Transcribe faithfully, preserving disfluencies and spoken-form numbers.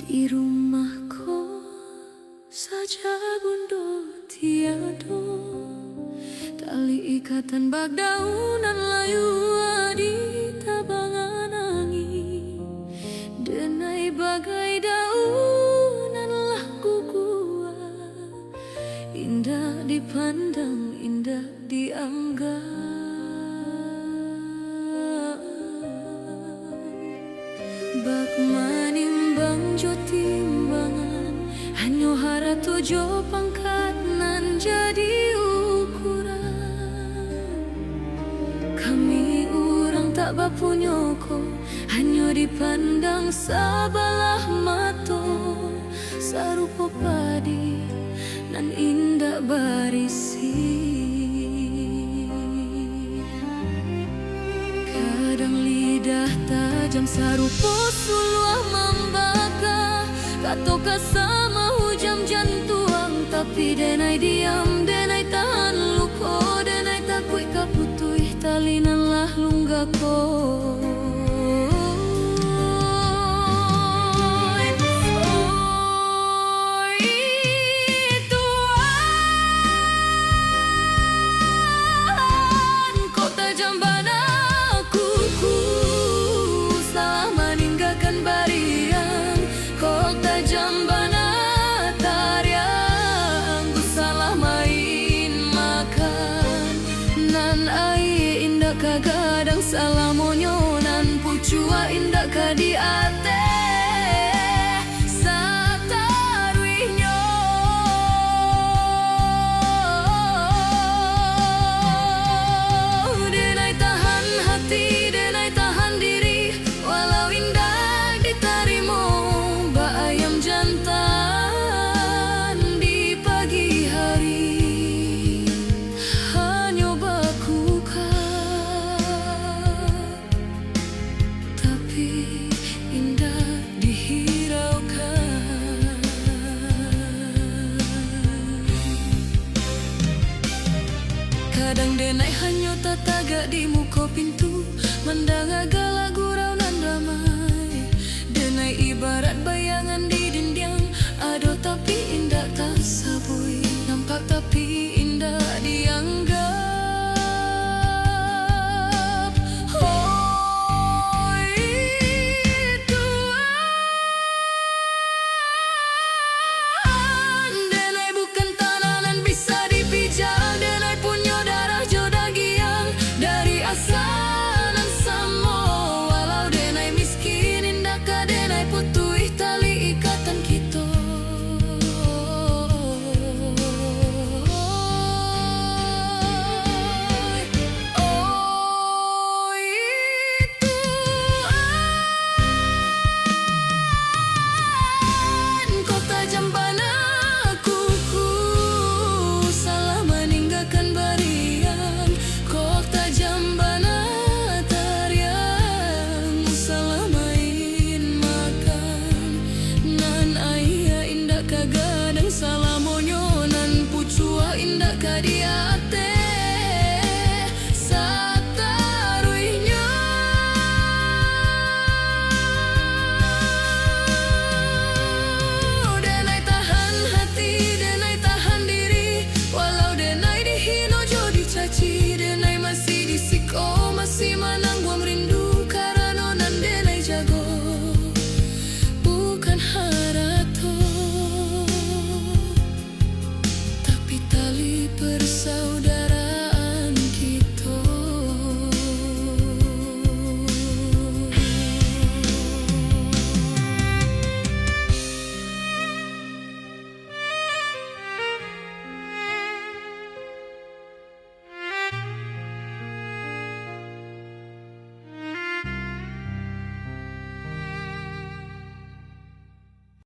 Di rumah ko saja bundo tiado, tali ikatan badaunan layua di tabangan angin. Denai bagai daunan lah guguah, indak dipandang, indak dianggap. Bak manimbang jo timbangan, hanyo harato jo pangkat nan jadi ukuran. Kami urang tak bapunyo ko, hanyo dipandang sabalah mato, sarupo padi nan indak barisi. Kadang lidah tajam sarupo suluah mambaka, kato kasa mahujam jantuang, tapi denai diam, denai tahan luko, denai takuik ka putuih tali nan lah lungga ko. Oi, Tuhan, kok tajam bana kuku, salah maninggakan bariang, kok tajam bana tariang, ku salah main makan. Nan aia indak ka gadang salamonyo, nan pucuak indak ka di ateh sataruihnyo. Denai tahan hati, denai tahan diri, walau indak ditarimo, bak ayam jantan di pagi hari. Hanyo bakuka, tapi indak dihiraukan. Kadang denai hanyo tatagak di muko pintu, mandanga gala gurau nan ramai. Denai ibarat bayangan di dindiang, ado tapi indak tasabui, nampak tapi indak dianggap.